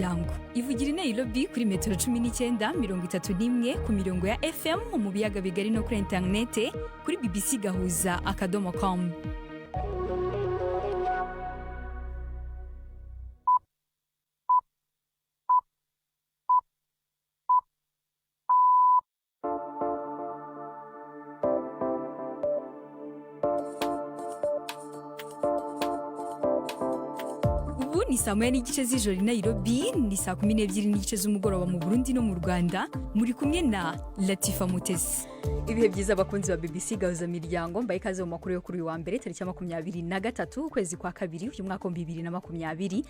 Gahuzamiryango ivugira i Nairobi kuri metero 19, 31 ku mirongo ya FM mu biyaga bigari no kuri interinete kuri bbcgahuza.com. Ubu ni saa 1:30 z'ijoro i Nairobi, ni saa 12:30 z'umugoroba mu Burundi no mu Rwanda. Muri kumwe na Latifa Mutesi. Ibihe byiza, abakunzi ba BBC Gahuza Miryango. Mbaye ikaze mu makuru yo kuri uyu wa mbere, tariki ya 23, ukwezi kwa kabiri, uyu mwaka wa 2026.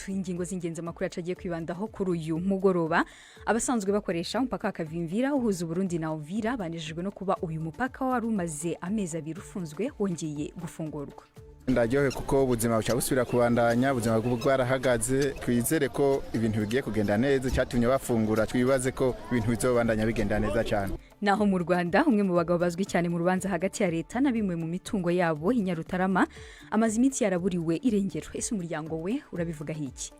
Ingingo z'ingenzi amakuru yacu agiye kwibandaho kuri uyu mugoroba: abasanzwe bakoresha umupaka wa Kavimvira uhuza Uburundi na Uvira banejejwe no kuba uyu mupaka wari umaze amezi 2 ufunzwe wongeye gufungurwa. Ndaryohe kuko ubuzima buca busubira kubandanya. Ubuzima bwarahagaze. Twizere ko ibintu bigiye kugenda neza. Icyatumye bafungura, twibaze ko ibintu bizobandanya bigenda neza cyane. Naho mu Rwanda, umwe mu bagabo bazwi cyane mu rubanza hagati ya leta na bimwe mu mitungo yabo i Nyarutarama amaze iminsi yaraburiwe irengero. Ese umuryango we urabivugaho iki?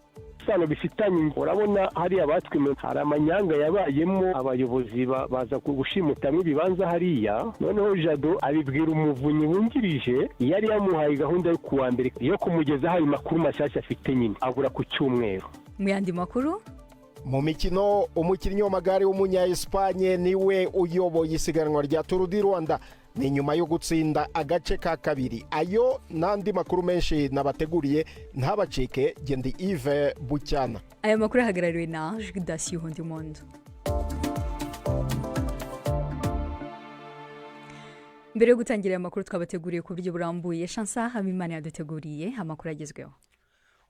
Isano bifitanye, urabona hariya batwime, hari amanyanga yabayemo, abayobozi baza gushimutamwo ibibanza hariya. Noneho Jado abibwira umuvunyi wungirije yari yamuhaye gahunda yo kuwa mbere yo kumugezaho ayo makuru mashyashya afite, nyine abura ku cyumweru. Mu yandi makuru: Mu mikino, umukinnyi w'amagare w'umunya Espagne niwe uyoboye isiganwa rya Tour du Rwanda, ni nyuma yo gutsinda agace ka kabiri. Ayo n'andi makuru menshi nabateguriye, ntabacike. Gendi Yves Bucyana. Aya makuru ahagarariwe na Dasiyo Hondimondo. Mbere yo gutangira aya makuru twabateguriye ku buryo burambuye, Shansa Habimana yaduteguriye amakuru agezweho.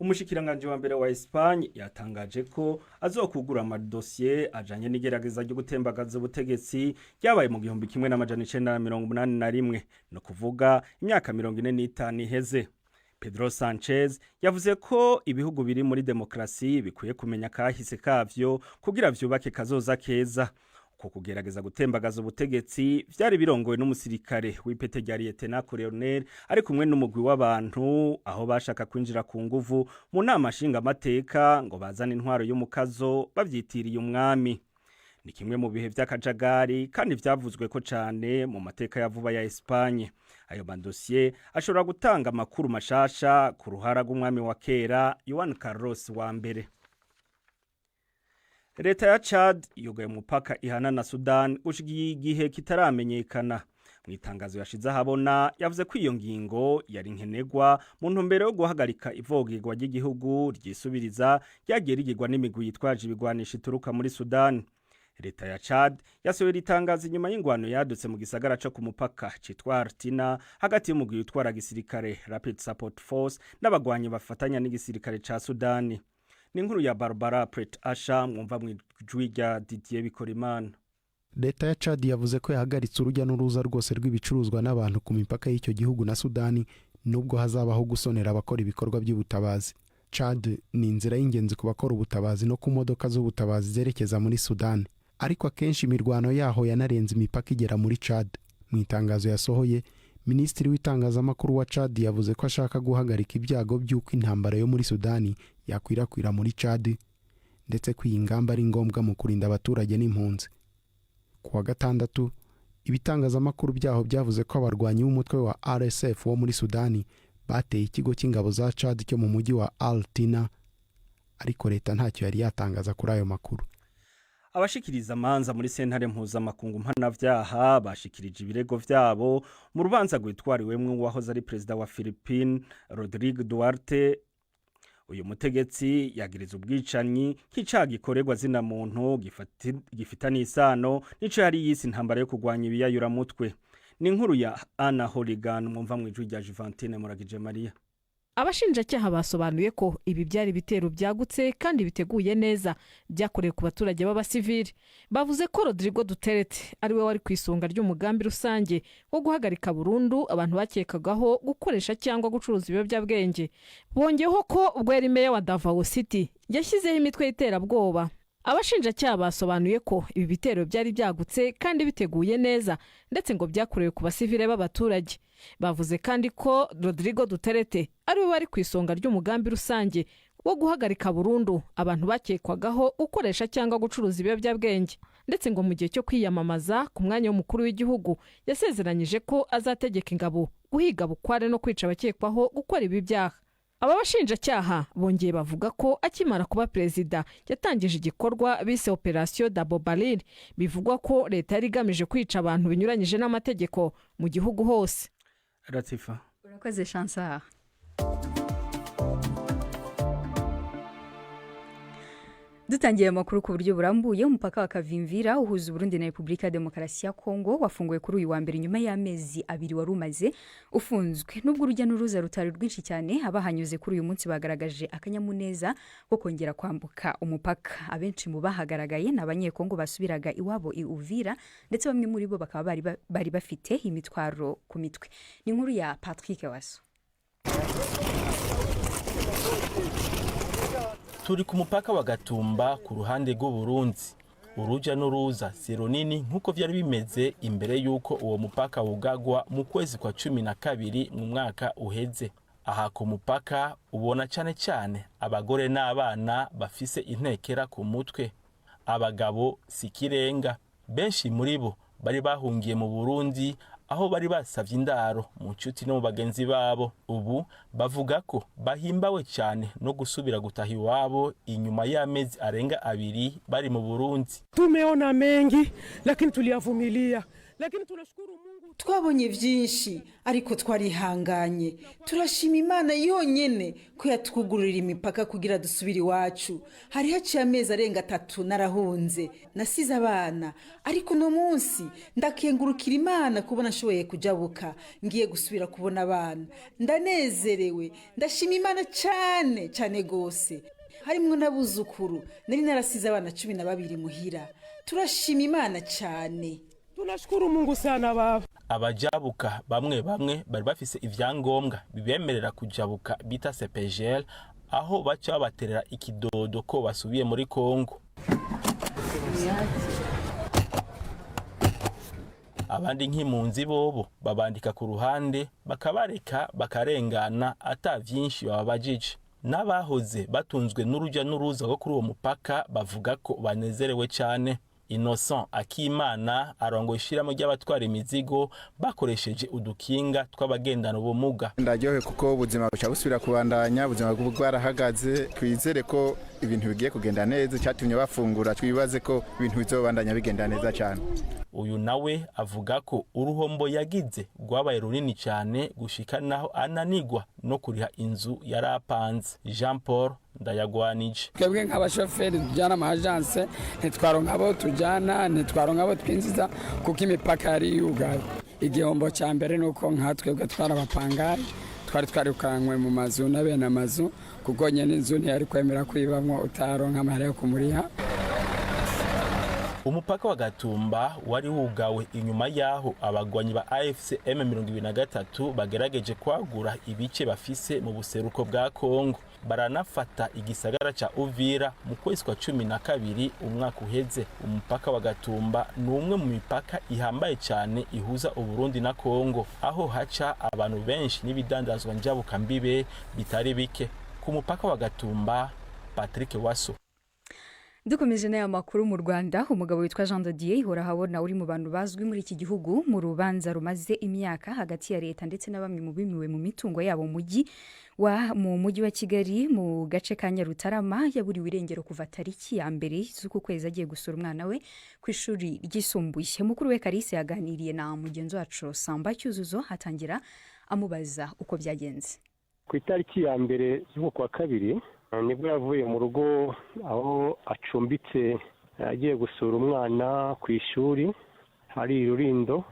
Umushikiranganji wa mbere wa Espagne yatangaje ko azokugura amadosiye ajanye n'igerageza ryo gutembagaza ubutegetsi ryabaye mu 1981, no kuvuga imyaka 45 iheze. Pedro Sanchez yavuze ko ibihugu biri muri demokrasi bikwiye kumenya kahise kavyo kugira vyubake kazoza keza. Uko kugerageza gutembagaza ubutegetsi vyari birongowe n'umusirikare w'ipete rya Lieutenant Colonel ari kumwe n'umugwi w'abantu, aho bashaka kwinjira ku nguvu mu nama nshingamateka ngo bazane intwaro y'umukazo bavyitiriye umwami. Ni kimwe mu bihe vy'akajagari kandi vyavuzwe ko cane mu mateka ya vuba ya Espagne. Ayo madosiye ashobora gutanga amakuru mashasha ku ruhara rw'umwami wa kera Juan Carlos wa mbere. Leta ya Chad yugaye umupaka ihana na Sudan gushika igihe kitaramenyekana. Mu itangazo yashize ahabona, yavuze ko iyo ngingo yari nkenerwa mu ntumbero yo guhagarika ivogerwa ry'igihugu ryisubiriza ryagiye rigirwa n'imigwi yitwaje ibigwanisho ituruka muri Sudan. Leta ya Chad yasohoye itangazo inyuma y'ingwano yadutse mu gisagara co ku mupaka citwa Artina hagati y'umugwi witwara gisirikare Rapid Support Force n'abagwanyi bafatanya n'igisirikare ca Sudani. Ni inkuru ya Barbara Pret Asha, mwumva mu ijwi rya Didier Bikorimana. Leta ya Chad yavuze ko yahagaritse urujya n'uruza rwose rw'ibicuruzwa n'abantu ku mipaka y'icyo gihugu na Sudani, nubwo hazabaho gusonera abakora ibikorwa by'ubutabazi. Chad ni inzira y'ingenzi ku bakora ubutabazi no ku modoka z'ubutabazi zerekeza muri Sudani, ariko akenshi imirwano yaho yanarenze imipaka igera muri Chad. Mu itangazo yasohoye, minisitiri w'itangazamakuru wa Chad yavuze ko ashaka guhagarika ibyago by'uko intambara yo muri Sudani yakwirakwira muri Chad, ndetse ko iyi ngamba ari ngombwa mu kurinda abaturage n'impunzi. Ku wa gatandatu, ibitangazamakuru byaho byavuze ko abarwanyi b'umutwe wa RSF wo muri Sudani bateye ikigo cy'ingabo za Chad cyo mu mujyi wa Al Tina, ariko leta ntacyo yari yatangaza kuri ayo makuru. Abashikiriza amanza muri sentare mpuzamakungu mpanavyaha bashikirije ibirego vyabo mu rubanza rwitwariwemwo uwahoze ari perezida wa Philippines Rodrigo Duarte. Uyu mutegetsi yagiriza ubwicanyi nk'icaha gikorerwa zina muntu gifitanye isano n'ico yari yise intambara yo kurwanya ibiyayuramutwe. Ni inkuru ya Anna Holigan, mwumva mu ijwi rya Juventine Muragije Maria. Abashinjacyaha basobanuye ko ibi byari ibitero byagutse kandi biteguye neza byakorewe ku baturage b'abasivili. Bavuze ko Rodrigo Duterte ariwe wari ku isonga ry'umugambi rusange wo guhagarika burundu abantu bakekagaho gukoresha cyangwa gucuruza ibiyobyabwenge. Bongeyeho ko ubwo yari meya wa Davao City yashyizeho imitwe y'iterabwoba. Abashinjacyaha basobanuye ko ibi bitero byari byagutse kandi biteguye neza, ndetse ngo byakorewe ku basivile b'abaturage. Bavuze kandi ko Rodrigo Duterte ariwe wari ku isonga ry'umugambi rusange. wo guhagarika burundu abantu bakekwagaho gukoresha cyangwa gucuruza ibiyobyabwenge. Ndetse ngo mu gihe cyo kwiyamamaza ku mwanya w'umukuru w'igihugu, yasezeranyije ko azategeka ingabo guhiga bukware no kwica abakekwaho gukora ibi byaha. Aba bashinjacyaha bongeye bavuga ko akimara kuba perezida yatangije igikorwa bise Operation Double Barrel, bivugwa ko leta yari igamije kwica abantu binyuranyije n'amategeko mu gihugu hose. Latifa. Urakoze, Chansar. Dutangiye amakuru ku buryo burambuye. Umupaka wa Kavimvira uhuza Uburundi na Repubulika ya Demokarasi ya Kongo wafunguwe kuri uyu wa mbere nyuma y'amezi 2 wari umaze ufunzwe. Nubwo urujya n'uruza rutari rwinshi cyane, abahanyuze kuri uyu munsi bagaragaje akanyamuneza ko kongera kwambuka umupaka. Abenshi mu bahagaragaye ni Abanyekongo basubiraga iwabo i Uvira, ndetse bamwe muri bo bakaba bari bafite imitwaro ku mitwe. Ni inkuru ya Patrick Waso. Turi ku mupaka wa Gatumba ku ruhande rw'Uburundi. Uruja n'uruza si runini nk'uko vyari bimeze imbere y'uko uwo mupaka wugagwa mu kwezi kwa 12 mu mwaka uheze. Aha ku mupaka ubona cane cane abagore n'abana bafise intekera ku mutwe, abagabo si ikirenga. Benshi muri bo bari bahungiye mu Burundi, aho bari basavye indaro mu nshuti no mu bagenzi babo. Ubu bavuga ko bahimbawe cyane no gusubira gutaha iwabo inyuma y'amezi arenga 2 bari mu Burundi. Tumeona mengi lakini tuliyavumilia, lakini tunashukuru Mungu. Twabonye byinshi ariko twarihanganye. Turashima Imana yonyene ko yatwugururira imipaka kugira dusubire iwacu. Hari haciye amezi arenga 3 narahunze, nasize abana, ariko uno munsi ndakengurukira Imana kubona nshoboye kujabuka, ngiye gusubira kubona abana. Ndanezerewe, ndashima Imana cyane cyane gose. Harimwo n'abuzukuru, nari narasize abana 12 muhira. Turashima Imana cyane. Tunashukuru Mungu sana baba. Abajabuka bamwe bamwe bari bafise ivyangombwa bibemerera kujabuka bita CPGL, aho baca babaterera ikidodo ko basubiye muri Kongo. Abandi nk'impunzi bobo babandika ku ruhande, bakabareka bakarengana ata vyinshi bababajije. N'abahoze batunzwe n'uruja n'uruza rwo kuri uwo mupaka bavuga ko banezerewe cane. Innocent Akimana arongoye ishirahamwe ry'abatwara imizigo bakoresheje udukinga tw'abagendana ubumuga. Ndaryohe kuko ubuzima buca busubira kubandanya, ubuzima bwarahagaze. Twizere ko ibintu bigiye kugenda neza, cyatumye bafungura twibaze ko ibintu bizobandanya bigenda neza cyane. Uyu nawe avuga ko uruhombo yagize rwabaye runini cyane gushika naho ananigwa no kuriha inzu yarapanze. Jean Paul Ndayagwanije. Twebwe nk'abashoferi tujyana ama-agence ntitwaronka abo tujyana, ntitwaronka abo twinjiza kuko imipaka yari yugaye. Igihombo cya mbere ni uko nka twebwe twarabapangaye, twari twarukanywe mu mazu na bene amazu, kuko nyene inzu ntiyari kwemera kwibamwo utaronka amahera yo kumuriha. Umupaka wa Gatumba wari wugawe inyuma yaho abagwanyi ba AFC M23 bagerageje kwagura ibice bafise mu buseruko bwa Kongo, baranafata igisagara ca Uvira mu kwezi kwa 12 umwaka uheze. Umupaka wa Gatumba ni umwe mu mipaka ihambaye cyane ihuza Uburundi na Kongo, aho haca abantu benshi n'ibidandazwa njabukambibe bitari bike. Ku mupaka wa Gatumba, Patrick Waso. Dukomeje n'aya makuru mu Rwanda, umugabo witwa Jean de Dieu Ihorahabona uri mu bantu bazwi muri iki gihugu mu rubanza rumaze imyaka hagati ya leta ndetse na bamwe mu bimiwe mu mitungo yabo mu mujyi wa Kigali mu gace ka Nyarutarama, yaburiwe irengero kuva tariki ya 1 z'uku kwezi agiye gusura umwana we ku ishuri ryisumbuye. Mukuru we Kalise yaganiriye na mugenzi wacu Samba Cyuzuzo, atangira amubaza uko byagenze. Ku itariki ya 1 z'uku kwa 2 nibwo yavuye mu rugo aho acumbitse agiye gusura umwana ku ishuri hari Rurindo.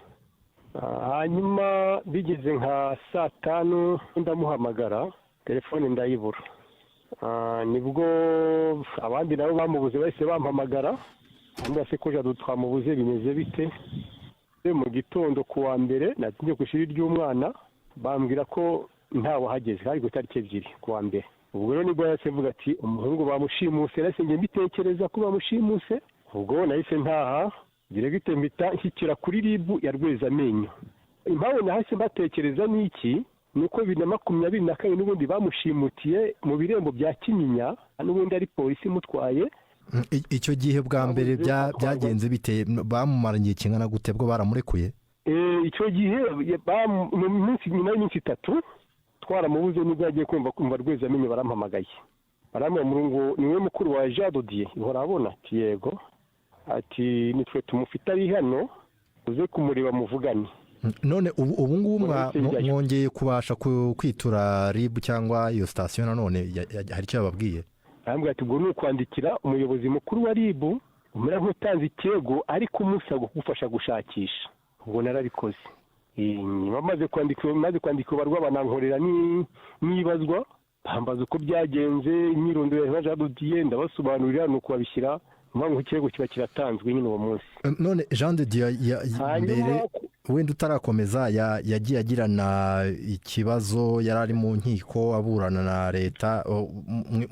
Hanyuma bigeze nka saa 5 ndamuhamagara telefone ndayibura. Nibwo abandi nabo bamubuze bahise bampamagara, mbese ko Jado twamubuze bimeze bite. Mu gitondo ku wa 1 nagiye ku ishuri ry'umwana, bambwira ko ntawe ahageze, hari ku itariki 2 ku wa 1. Ubwo rero nibwo yahise avuga ati umuhungu bamushimuse, nahise njye mbitekereza ko bamushimuse. Ubwo nahise ntaha diregite mpita nshyikira kuri RIB ya Rwezamenyo. Impamvu nahise mbatekereza ni iki? Ni uko 2022 n'ubundi bamushimutiye mu birembo bya Kinyinya, n'ubundi ari polisi imutwaye. Icyo gihe bwa mbere byagenze bite? Bamumaranye igihe kingana gute? Bwo baramurekuye? Icyo gihe mu minsi, nyuma y'iminsi 3 twaramubuze, nibwo yagiye kumva Rwezamenyo barampamagaye, baramubwira ngo niwe mukuru wa Jean de Dieu Ihorabona. Ati yego. Ati nitwe tumufite, ari hano, uze kumureba muvugane. None ubu ngubu mwongeye kubasha kwitura RIB cyangwa iyo sitasiyo, nanone hari icyo yababwiye? Arambwira ati ubwo ni ukwandikira umuyobozi mukuru wa RIB, umera nk'utanze ikirego ariko umusaba kugufasha gushakisha. Ubwo narabikoze. Maze kwandika ibarwa, banankorera n'ibazwa, bambaza uko byagenze, imyirondoro ya Jean de Dieu, ndabasobanurira, nuko babishyira mpamvu ikirego kiba kiratanzwe nyine uwo munsi. None Jean de Dieu mbere, wenda utarakomeza, yagiye agirana ikibazo, yari ari mu nkiko aburana na leta.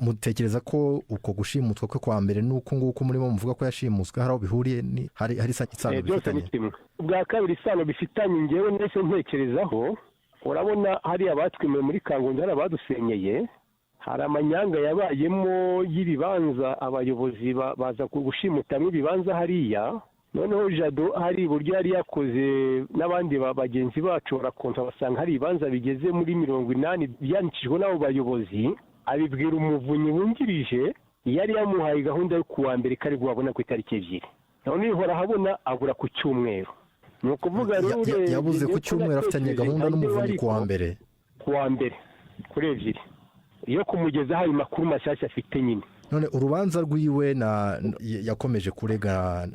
Mutekereza ko uko gushimutwa kwe kwa mbere n'uko nguko murimo muvuga ko yashimuswe hari aho bihuriye, hari isano bifitanye? Bwa kabiri, isano bifitanye ngewe ndetse ntekerezaho, urabona hariya batwimuye muri Kangondo, hari abadusenyeye, hari amanyanga yabayemo y'ibibanza, abayobozi baza gushimutamwo ibibanza hariya. Noneho Jado hari uburyo yari yakoze n'abandi bagenzi bacu, barakonta basanga hari ibibanza bigeze muri 80 byandikishijwe n'abo bayobozi. Abibwira umuvunyi wungirije, yari yamuhaye gahunda yo kuwa mbere ko ari guhabona ku itariki 2, none Ihorahabona abura ku cyumweru. Ni ukuvuga rero yabuze ku cyumweru afitanye gahunda n'umuvunyi kuwa mbere? Kuwa mbere kuri 2 iyo kumugezaho ayo makuru mashyashya afite nyine. None urubanza rwiwe na yakomeje kurega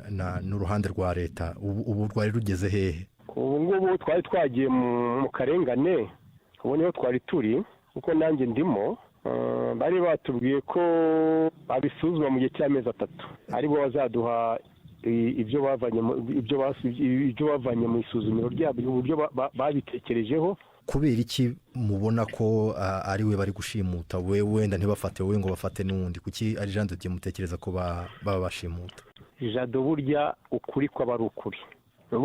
n'uruhande rwa leta, ubu rwari rugeze hehe? Ubu ngubu twari twagiye mu karengane, ubu niho twari turi kuko nanjye ndimo. Bari batubwiye ko babisuzuma mu gihe cy'amezi 3, aribwo bazaduha ibyo bavanye mu isuzumiro ryabo, uburyo babitekerejeho. Kubera iki mubona ko ari we bari gushimuta, we wenda ntibafate wowe ngo bafate n'undi? Kuki ari Jean de Dieu mutekereza ko baba bashimuta? Jado burya ukuri kwaba ari ukuri,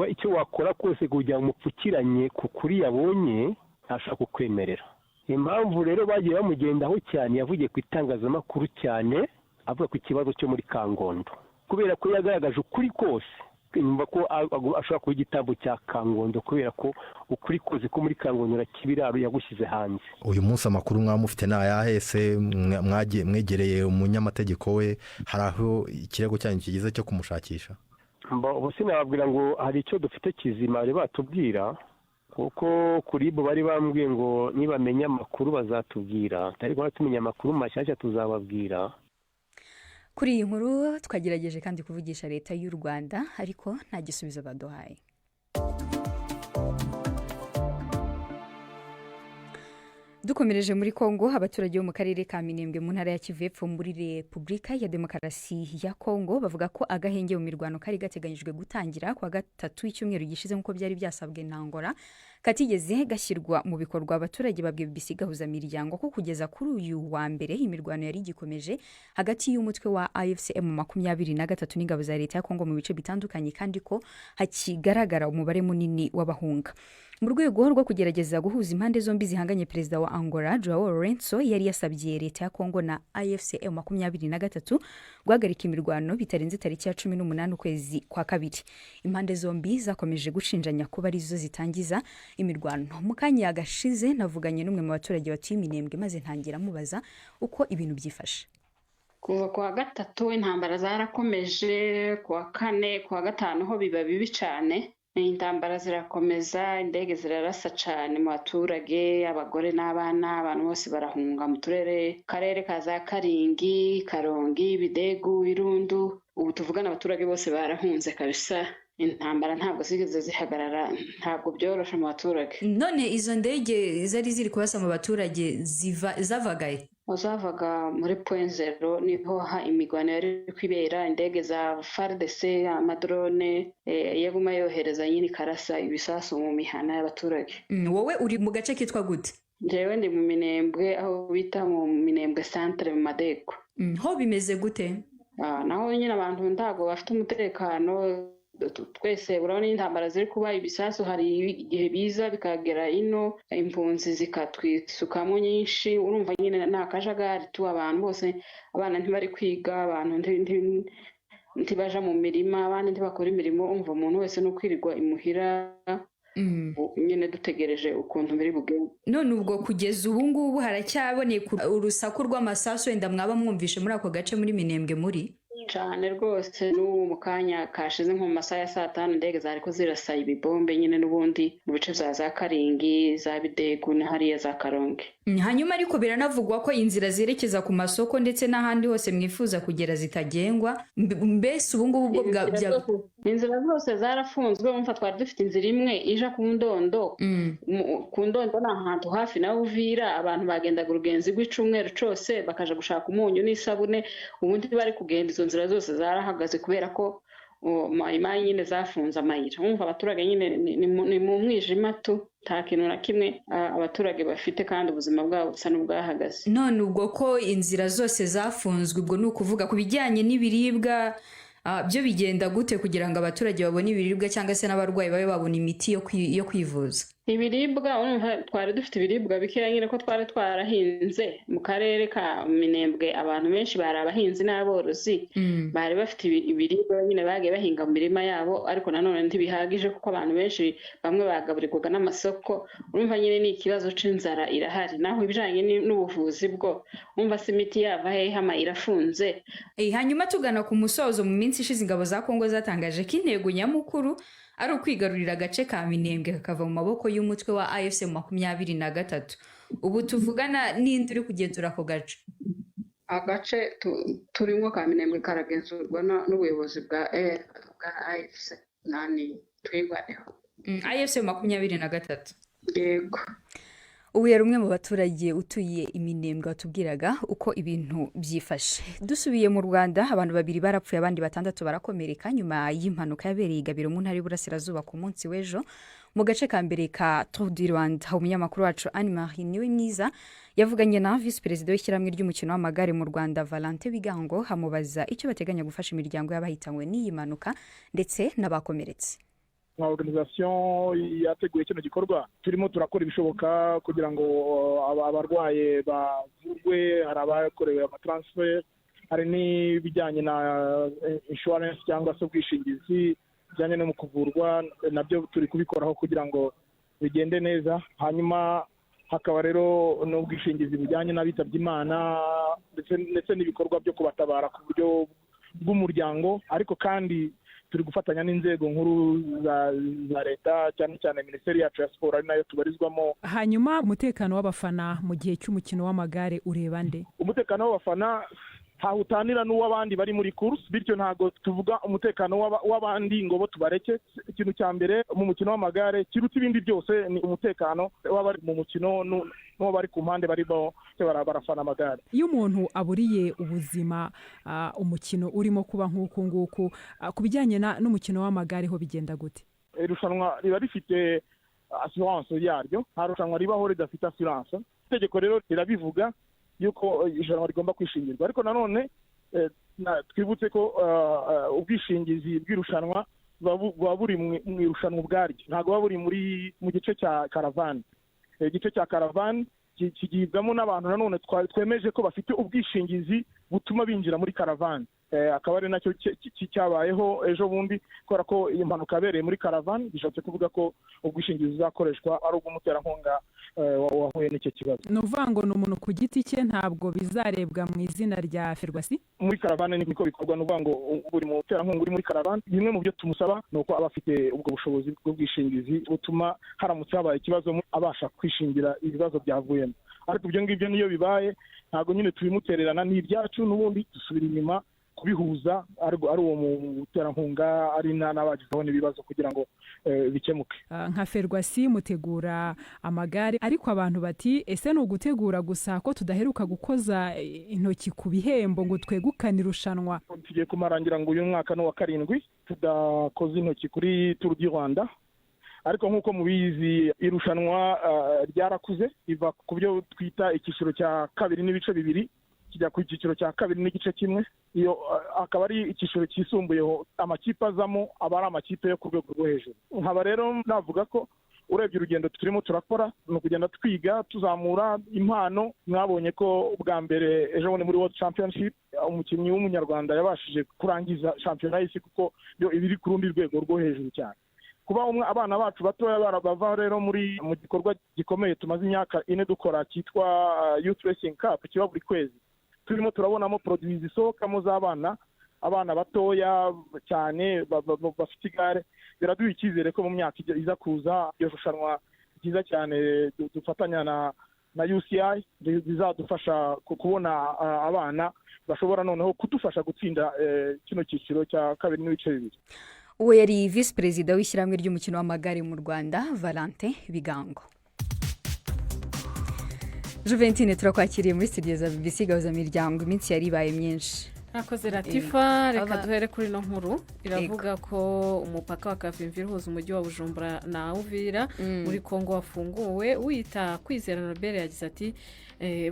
icyo wakora kose kugira ngo umupfukiranye ku kuri yabonye ntashobora kukwemerera. Impamvu rero bagiye bamugendaho cyane, yavugiye ku itangazamakuru cyane avuga ku kibazo cyo muri Kangondo, kubera ko yagaragaje ukuri kose. Nyumva ko ashobora kuba igitambo cya Kangondo, kubera ko ukuri kose ko muri Kangondo na Kibiraro yagushyize hanze. Uyu munsi amakuru mwamufite ni ayahese? Mwegereye umunyamategeko we, hari aho ikirego cyanyu kigeze cyo kumushakisha? Ubu sinababwira ngo hari icyo dufite kizima bari batubwira, kuko kuri bo bari bambwiye ngo nibamenya amakuru bazatubwira, ariko tumenya amakuru mashyashya tuzababwira. Kuri iyi nkuru twagerageje kandi kuvugisha leta y'u Rwanda, ariko nta gisubizo baduhaye. Dukomereje muri Kongo, abaturage bo mu karere ka Minembwe mu ntara ya Kivu y'Epfo muri Repubulika ya Demokarasi ya Kongo bavuga ko agahenge mu mirwano kari gateganyijwe gutangira kwa gatatu icyumweru gishize nk'uko byari byasabwe na Angola katigeze gashyirwa mu bikorwa. Abaturage babwiye BBC Gahuza Miryango ko kugeza kuri uyu wa mbere imirwano yari igikomeje hagati y'umutwe wa AFC M23 n'ingabo za leta ya Kongo mu bice bitandukanye, kandi ko hakigaragara umubare munini w'abahunga. Mu rwego rwo kugerageza guhuza impande zombi zihanganye, perezida wa Angola Joao Lourenço yari yasabye leta ya Kongo na AFC M23 guhagarika imirwano bitarenze tariki ya 18 ukwezi kwa kabiri. Impande zombi zakomeje gushinjanya kuba arizo zitangiza imirwano. Mu kanya gashize navuganye n'umwe mu baturage batuye Minembwe, maze ntangira mubaza uko ibintu byifashe. Kuva kuwa gatatu intambara zarakomeje, kuwa kane, kuwa gatanu ho biba bibi cyane. Intambara zirakomeza, indege zirarasa cyane mu baturage, abagore n'abana, abantu bose barahunga mu turere, karere ka za Karingi, Karongi, Bidegu, Irundu. Ubu tuvugana abaturage bose barahunze kabisa. Intambara ntabwo zigeze zihagarara, ntabwo byoroshe mu baturage. None izo ndege zari ziri kubasa mu baturage zavagaye? Zavaga muri Point Zero, niho imigwano yari kwibera. Indege za FARDC, amadrone yaguma yohereza nyine ikarasa ibisasu mu mihana y'abaturage. Wowe uri mu gace kitwa gute? Njyewe ndi mu Minembwe, aho bita mu Minembwe centre mu Madeko. Ho bimeze gute? Naho nyine abantu ntabwo bafite umutekano. Twese urabona intambara ziri kuba, ibisasu hari igihe biza bikagera ino, impunzi zikatwisukamo nyinshi. Urumva nyine ni akajagari tu, abantu bose, abana ntibari kwiga, abantu ntibaja mu mirima, abandi ntibakora imirimo. Umva umuntu wese ni ukwirirwa imuhira nyine, dutegereje ukuntu biri bugende. None ubwo kugeza ubu ngubu haracyaboneka urusaku rw'amasasu wenda mwaba mwumvishe muri ako gace muri Minembwe muri? Cyane rwose, n'ubu mu kanya kashize nko mu masaha ya saa 5 indege zari ko zirasa ibibombe nyine n'ubundi mu bice bya za Karingi, za Bidegu na hariya za Karonge. Hanyuma ariko biranavugwa ko inzira zerekeza ku masoko ndetse n'ahandi hose mwifuza kugera zitagengwa. Mbese ubu ngubu bwo Inzira zose zarafunzwe. Wumva twari dufite inzira imwe ija ku Ndondo. Ku Ndondo ni ahantu hafi na Uvira, abantu bagendaga urugenzi rw'icumweru cose bakaja gushaka umunyu n'isabune. Ubundi bari kugenda, izo nzira zose zarahagaze kubera ko mayimayi nyine zafunze amayira. Wumva abaturage nyine ni mu mwijima tu, nta kintu na kimwe abaturage bafite, kandi ubuzima bwabo busa n'ubwahagaze. None ubwo ko inzira zose zafunzwe, ubwo ni ukuvuga ku bijyanye n'ibiribwa byo bigenda gute kugira ngo abaturage babone ibiribwa cyangwa se n'abarwayi babe babona imiti yo kwivuza? Ibiribwa, urumva twari dufite ibiribwa bikeya nyine ko twari twarahinze mu karere ka Minembwe. Abantu benshi bari abahinzi n'aborozi, bari bafite ibiribwa nyine bagiye bahinga mu mirima yabo, ariko nanone ntibihagije kuko abantu benshi bamwe bagaburirwaga n'amasoko. Urumva nyine ni ikibazo c'inzara irahari. Naho ibijanye n'ubuvuzi bwo, urumva se imiti yava hehe amayira afunze? Hanyuma tugana ku musozo, mu minsi ishize ingabo za Kongo zatangaje ko intego nyamukuru ari ukwigarurira agace ka Minembwe kakava mu maboko y'umutwe wa AFC 23. Ubu tuvugana n'indi uri kugenzura ako gace? Agace turimo ka Minembwe karagenzurwa n'ubuyobozi bwa AFC nani Twirwaneho. AFC 23? Yego. Ubu yari umwe mu baturage utuye Iminembwe watubwiraga uko ibintu byifashe. Dusubiye mu Rwanda, abantu babiri barapfuye, abandi batandatu barakomereka nyuma y'impanuka yabereye i Gabiro mu ntara y'Iburasirazuba ku munsi w'ejo mu gace ka mbere ka Tour du Rwanda. Umunyamakuru wacu Anne Marie Niwe Mwiza yavuganye na visi perezida w'ishyirahamwe ry'umukino w'amagare mu Rwanda, Valente Bigango, hamubaza icyo bateganya gufasha imiryango y'abahitanywe n'iyi mpanuka ndetse n'abakomeretse. Nka organisation yateguye kino gikorwa, turimo turakora ibishoboka kugira ngo abarwaye bavurwe. Hari abakorewe amatransfer, hari n'ibijyanye na insurance cyangwa se ubwishingizi bijyanye no mu kuvurwa, nabyo turi kubikoraho kugira ngo bigende neza. Hanyuma hakaba rero n'ubwishingizi bujyanye n'abitabye Imana ndetse n'ibikorwa byo kubatabara ku buryo bw'umuryango. Ariko kandi turi gufatanya n'inzego nkuru za leta, cyane cyane minisiteri yacu ya siporo ari nayo tubarizwamo. Hanyuma umutekano w'abafana mu gihe cy'umukino w'amagare ureba nde? Umutekano w'abafana ntaho utanira n'uw'abandi bari muri course, bityo ntabwo tuvuga umutekano w'abandi ngo bo tubareke. Ikintu cya mbere mu mukino w'amagare kiruta ibindi byose ni umutekano w'abari mu mukino n'uw'abari ku mpande barimo barafana amagare. Iyo umuntu aburiye ubuzima umukino urimo kuba nk'uku nguku, ku bijyanye n'umukino w'amagare ho bigenda gute? Irushanwa riba rifite assurance yaryo, nta rushanwa ribaho ridafite assurance. Itegeko rero rirabivuga yuko irushanwa rigomba kwishingirwa, ariko nanone twibutse ko ubwishingizi bw'irushanwa buba buri mu irushanwa ubwaryo, ntabwo buba buri mu gice cya karavani. Igice cya karavani kigibwamo n'abantu nanone twemeje ko bafite ubwishingizi butuma binjira muri karavani, akaba ari nacyo cyabayeho ejo bundi. Kubera ko iyi mpanuka yabereye muri karavani, bishatse kuvuga ko ubwishingizi buzakoreshwa ari ubw'umuterankunga wahuye n'icyo kibazo. Ni ukuvuga ngo ni umuntu ku giti cye, ntabwo bizarebwa mu izina rya Ferwasi? Muri karavani niko bikorwa. Ni ukuvuga ngo buri muterankunga uri muri karavani, bimwe mu byo tumusaba ni uko aba afite ubwo bushobozi bw'ubwishingizi butuma haramutse habaye ikibazo abasha kwishingira ibibazo byavuyemo. Ariko ibyo ngibyo niyo bibaye ntabwo nyine tubimutererana, ni ibyacu n'ubundi dusubira inyuma kubihuza, ari uwo muterankunga ari n'abagizeho n'ibibazo kugira ngo bikemuke. Nka Ferwasi mutegura amagare, ariko abantu bati ese ni ugutegura gusa ko tudaheruka gukoza intoki ku bihembo ngo twegukane irushanwa? Tugiye kumarangira ngo uyu mwaka ni uwa 7 tudakoze intoki kuri Tour du Rwanda, ariko nk'uko mubizi irushanwa ryarakuze riva ku byo twita icyiciro cya 2.2 Kijya ku cyiciro cya 2.1, iyo akaba ari icyiciro cyisumbuyeho. Amakipe azamo aba ari amakipe yo ku rwego rwo hejuru. Nkaba rero navuga ko urebye urugendo turimo turakora, ni ukugenda twiga, tuzamura impano. Mwabonye ko bwa mbere ejo bundi muri World Championship umukinnyi w'Umunyarwanda yabashije kurangiza shampiyona y'isi, kuko yo iba iri ku rundi rwego rwo hejuru cyane. Kuba umwe abana bacu batoya bava rero muri mu gikorwa gikomeye tumaze imyaka 4 dukora cyitwa Youth Racing Cup, kiba buri kwezi, turimo turabonamo produits zisohokamo z'abana, abana batoya cyane bafite igare. Biraduha icyizere ko mu myaka iza kuza iryo rushanwa ryiza cyane dufatanya na UCI rizadufasha kubona abana bashobora noneho kudufasha gutsinda kino cyiciro cya 2.2. Uwo yari visi perezida w'ishyirahamwe ry'umukino w'amagare mu Rwanda, Valentin Bigango. Juventine, turakwakiriye muri studio za BBC Gahuza Miryango. Iminsi yari ibaye myinshi. Murakoze, Latifa. Reka duhere kuri ino nkuru iravuga ko umupaka wa Kavimvira uhuza umujyi wa Bujumbura na Uvira muri Kongo wafunguwe. Wita Kwizera Norbert yagize ati: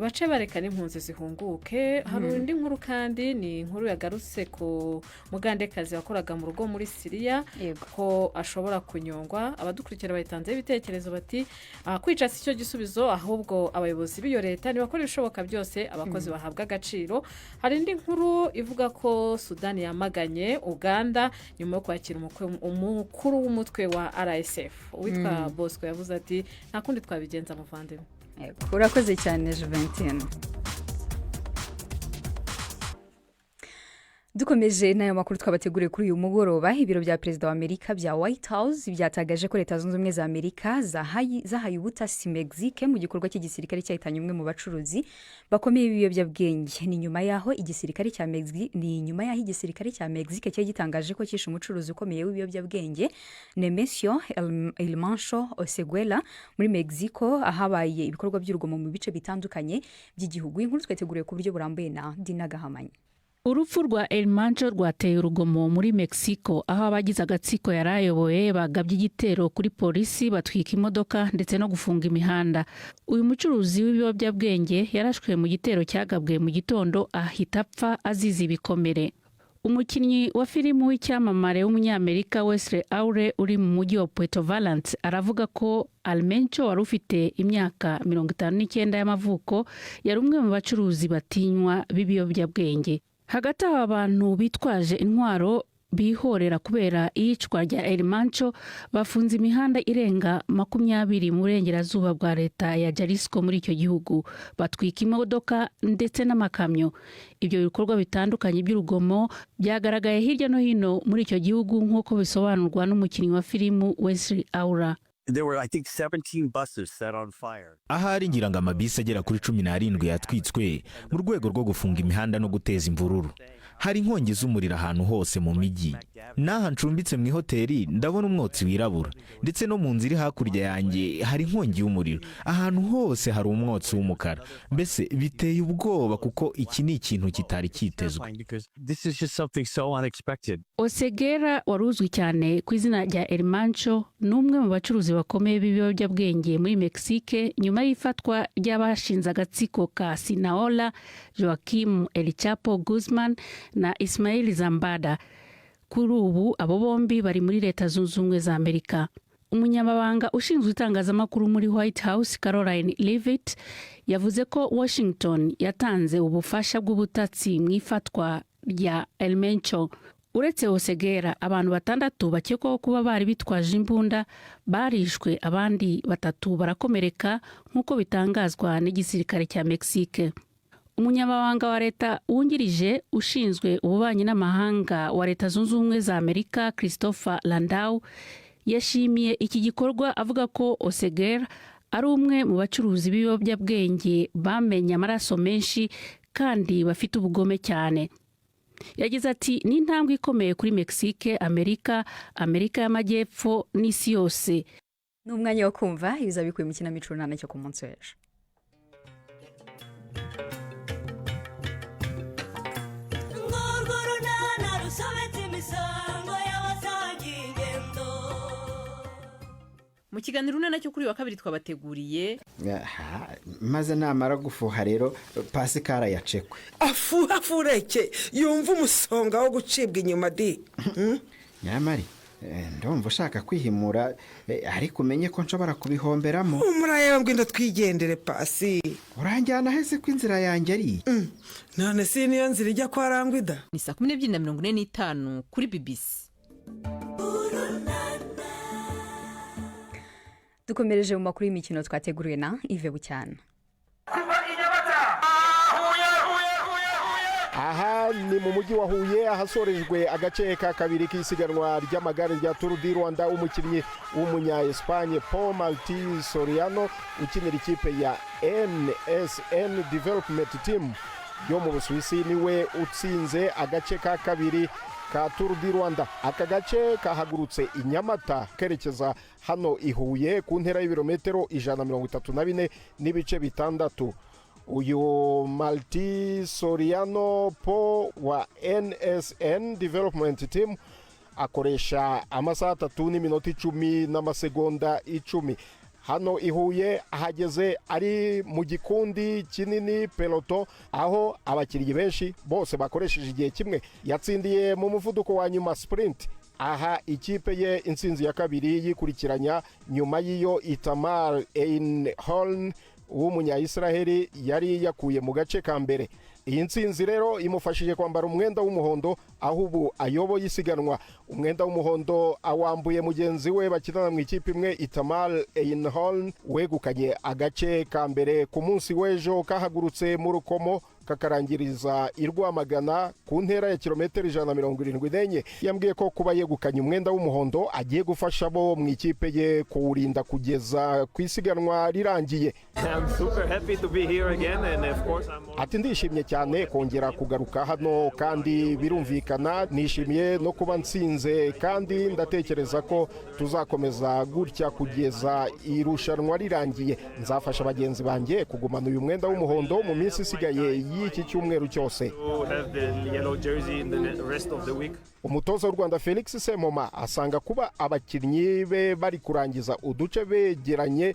"Bace bareka n'impunzi zihunguke." Hari indi nkuru kandi, ni inkuru yagarutse ku mugandekazi wakoraga mu rugo muri Siriya ko ashobora kunyongwa. Abadukurikira bayitanzeho ibitekerezo bati: "Kwica si cyo gisubizo, ahubwo abayobozi b'iyo leta ntibakora ibishoboka byose abakozi bahabwa agaciro." Hari indi nkuru ivuga ko Sudani yamaganye Uganda nyuma yo kwakira umukuru w'umutwe wa RSF. Uwitwa Bosco yavuze ati: "Nta kundi twabigenza, muvandimwe." Urakoze cyane, Juventine. Dukomeje n'ayo makuru twabateguriye kuri uyu mugoroba, ibiro bya perezida wa Amerika bya White House byatagaje ko Leta Zunze Ubumwe za Amerika zahaye ubutasi Mexique mu gikorwa cy'igisirikare cyahitanye umwe mu bacuruzi bakomeye b'ibiyobyabwenge. Ni nyuma y'aho igisirikare cya Mexique cyari gitangaje ko cyishe umucuruzi ukomeye w'ibiyobyabwenge Nemesio El Mancho Oseguera muri Mexico, ahabaye ibikorwa by'urugomo mu bice bitandukanye by'igihugu. Inkuru twateguriye ku buryo burambuye na Dina Gahamanyi. Urupfu rwa El Mancho rwateye urugomo muri Mexico, aho abagize agatsiko yari ayoboye bagabye igitero kuri polisi, batwika imodoka ndetse no gufunga imihanda. Uyu mucuruzi w'ibiyobyabwenge yarashwe mu gitero cyagabwe mu gitondo, ahita apfa azize ibikomere. Umukinnyi wa filimu w'icyamamare w'Umunyamerika Wesley Aure uri mu mujyi wa Puerto Valence aravuga ko El Mencho wari ufite imyaka 59 y'amavuko yari umwe mu bacuruzi batinywa b'ibiyobyabwenge. Hagati aho, abantu bitwaje intwaro bihorera kubera iyicwa rya El Mancho bafunze imihanda irenga 20 mu burengerazuba bwa leta ya Jalisco muri icyo gihugu, batwika imodoka ndetse n'amakamyo. Ibyo bikorwa bitandukanye by'urugomo byagaragaye hirya no hino muri icyo gihugu, nk'uko bisobanurwa n'umukinnyi wa filimu Wesley Aura. There were, I think, 17 buses set on fire. Ahari ngira ngo amabisi agera kuri 17 yatwitswe mu rwego rwo gufunga imihanda no guteza imvururu. Hari inkongi z'umuriro ahantu hose mu mijyi. N'aha ncumbitse mu ihoteli ndabona umwotsi wirabura, ndetse no mu nzu iri hakurya yanjye hari inkongi y'umuriro. Ahantu hose hari umwotsi w'umukara. Mbese biteye ubwoba kuko iki ni ikintu kitari cyitezwe. Because this is just something so unexpected. Osegera wari uzwi cyane ku izina rya El Mancho ni umwe mu bacuruzi bakomeye b'ibiyobyabwenge muri Mexique nyuma y'ifatwa ry'abashinze agatsiko ka Sinaola, Joaquim El Chapo Guzman na Ismail Zambada. Kuri ubu abo bombi bari muri Leta Zunze Ubumwe za Amerika. Umunyamabanga ushinzwe itangazamakuru muri White House, Caroline Leavitt, yavuze ko Washington yatanze ubufasha bw'ubutasi mu ifatwa rya El Mencho. Uretse Osegera, abantu batandatu bakekwaho kuba bari bitwaje imbunda barishwe, abandi batatu barakomereka, nk'uko bitangazwa n'igisirikare cya Mexique. Umunyamabanga wa leta wungirije ushinzwe ububanyi n'amahanga wa Leta Zunze Ubumwe za Amerika, Christopher Landau, yashimiye iki gikorwa, avuga ko Osegera ari umwe mu bacuruzi b'ibiyobyabwenge bamenye amaraso menshi kandi bafite ubugome cyane. Yagize ati: "Ni intambwe ikomeye kuri Mexique, Amerika, Amerika y'Amajyepfo n'isi yose." Ni umwanya wo kumva ibiza bikuye mu kinamico Urunana cyo ku munsi w'ejo. Urwo runana rusobetse imisango y'abasangiye ingendo. Mu Mu kiganiro Urunana cyo kuri uyu wa kabiri twabateguriye Aha, maze namara gufuha rero, Pasikara yacekwe. Afuha afureke, yumva umusonga wo gucibwa inyuma di. Nyamari ndumva ushaka kwihimura, ariko umenye ko nshobora kubihomberamo. Umurayeba, ngwino twigendere, Pasi. Uranjyana hese ko inzira yanjye ari iyi? None si niyo nzira ijya kwa Rangwida? Ni saa 12:45 kuri BBC. Dukomereje mu makuru y'imikino twateguriwe na Yves Bucyana. Aha ni mu mujyi wa Huye, ahasorejwe agace ka kabiri k'isiganwa ry'amagare rya Tour du Rwanda. Umukinnyi w'umunya Espagne Paul Marti Soriano ukinira ikipe ya NSN Development Team yo mu Busuwisi niwe utsinze agace ka kabiri ka Tour du Rwanda. Aka gace kahagurutse i Nyamata kerekeza hano i Huye ku ntera y'ibirometero 134.6. Uyu Marti Soriano Po wa NSN Development Team akoresha amasaha 3 n'iminota 10 n'amasegonda 10. Hano i Huye ahageze ari mu gikundi kinini, peloton, aho abakinnyi benshi bose bakoresheje igihe kimwe. Yatsindiye mu muvuduko wa nyuma, sprint, aha ikipe ye intsinzi ya kabiri yikurikiranya nyuma y'iyo Itamar Einhorn w'umunya-Israheli yari yakuye mu gace ka mbere. Iyi ntsinzi rero imufashije kwambara umwenda w'umuhondo, aho ubu ayoboye isiganwa. Umwenda w'umuhondo awambuye mugenzi we bakinana mu ikipe imwe, Itamar Einhorn, wegukanye agace ka mbere ku munsi w'ejo, kahagurutse mu Rukomo kakarangiriza i Rwamagana ku ntera ya kilometero 174. Yambwiye ko kuba yegukanye umwenda w'umuhondo agiye gufasha abo mu ikipe ye kuwurinda kugeza ku isiganwa rirangiye. I'm super happy to be here again, and of course I'm Ati: "Ndishimye cyane kongera kugaruka hano, kandi birumvikana nishimiye no kuba nsinze, kandi ndatekereza ko tuzakomeza gutya kugeza irushanwa rirangiye. Nzafasha bagenzi banjye kugumana uyu mwenda w'umuhondo mu minsi isigaye y'iki cyumweru cyose." to have the yellow jersey in the rest of the week. Umutoza w'u Rwanda Felix Semoma asanga kuba abakinnyi be bari kurangiza uduce begeranye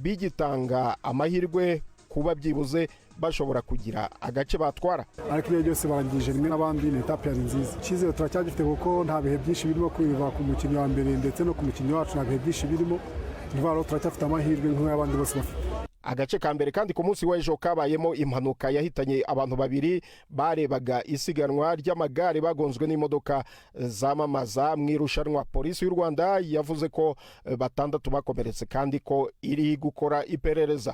bigitanga amahirwe kuba byibuze bashobora kugira agace batwara. Ariko ibyo byose barangije rimwe n'abandi, ni étape yari nziza. Icyizere turacyagifite kuko nta bihe byinshi birimo kuva ku mukinnyi wa mbere ndetse no ku mukinnyi wacu, nta bihe byinshi birimo. Ni ukuvuga rero turacyafite amahirwe nk'ay'abandi bose bafite. Agace ka mbere kandi ku munsi w'ejo kabayemo impanuka yahitanye abantu babiri barebaga isiganwa ry'amagare, bagonzwe n'imodoka zamamaza mu irushanwa. Polisi y'u Rwanda yavuze ko batandatu bakomeretse kandi ko iri gukora iperereza.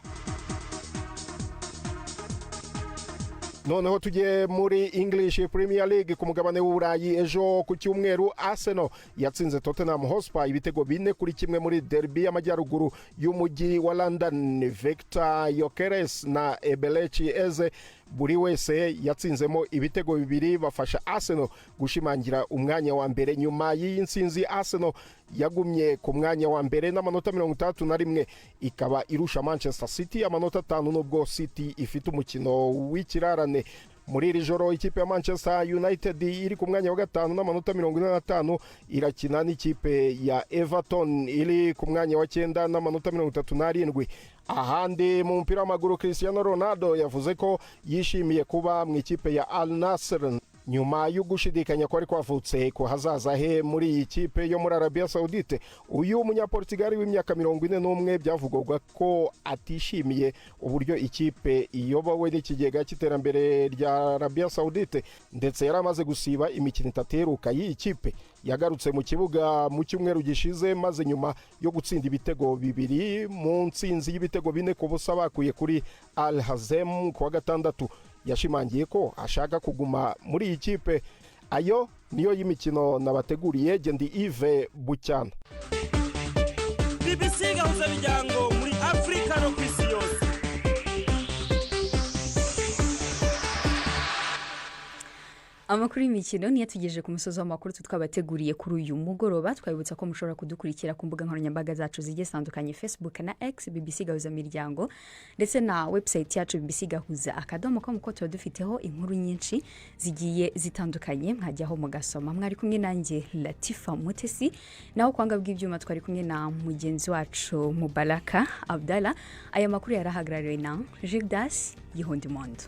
Noneho tujye muri English Premier League ku mugabane w'Uburayi. Ejo ku cyumweru Arsenal yatsinze Tottenham Hotspur ibitego 4-1 muri derby y'amajyaruguru y'umujyi wa London. Victor Gyokeres na Eberechi Eze buri wese yatsinzemo ibitego bibiri, bafasha Arsenal gushimangira umwanya wa mbere. Nyuma y'iyi nsinzi, Arsenal yagumye ku mwanya wa mbere n'amanota 61, ikaba irusha Manchester City amanota 5, nubwo City ifite umukino w'ikirarane. Muri iri joro ikipe ya Manchester United iri ku mwanya wa gatanu n'amanota 45 irakina n'ikipe ya Everton iri ku mwanya wa cyenda n'amanota 37. Ahandi mu mupira w'amaguru, Cristiano Ronaldo yavuze ko yishimiye kuba mu ikipe ya Al Nassr nyuma yo gushidikanya ko ari kwavutse ku hazaza he muri iyi kipe yo muri Arabia Saudite. Uyu munyaportugali w'imyaka 41 byavugwaga ko atishimiye uburyo ikipe iyobowe n'ikigega cy'iterambere rya Arabia Saudite, ndetse yari amaze gusiba imikino itatu iheruka y'iyi kipe. Yagarutse mu kibuga mu cyumweru gishize, maze nyuma yo gutsinda ibitego bibiri mu nsinzi y'ibitego 4-0 bakuye kuri Al Hazem ku wa gatandatu, yashimangiye ko ashaka kuguma muri iyi kipe. Ayo niyo y'imikino nabateguriye. Gendi Yves Bucyana. BBC Gahuzamiryango muri Afurika no ku isi yose. Amakuru y'imikino niyo tugejeje ku musozi w'amakuru twabateguriye kuri uyu mugoroba. Twabibutsa ko mushobora kudukurikira ku mbuga nkoranyambaga zacu zigiye zitandukanye, Facebook na X, BBC Gahuza Miryango, ndetse na website yacu bbcgahuza.com, kuko tuba dufiteho inkuru nyinshi zigiye zitandukanye, mwajyaho mugasoma. Mwari kumwe nanjye Latifa Mutesi, naho kwanga bw'ibyuma twari kumwe na mugenzi wacu Mubaraka Abdallah. Aya makuru yarahagarariwe na Gildas Gihundimondo.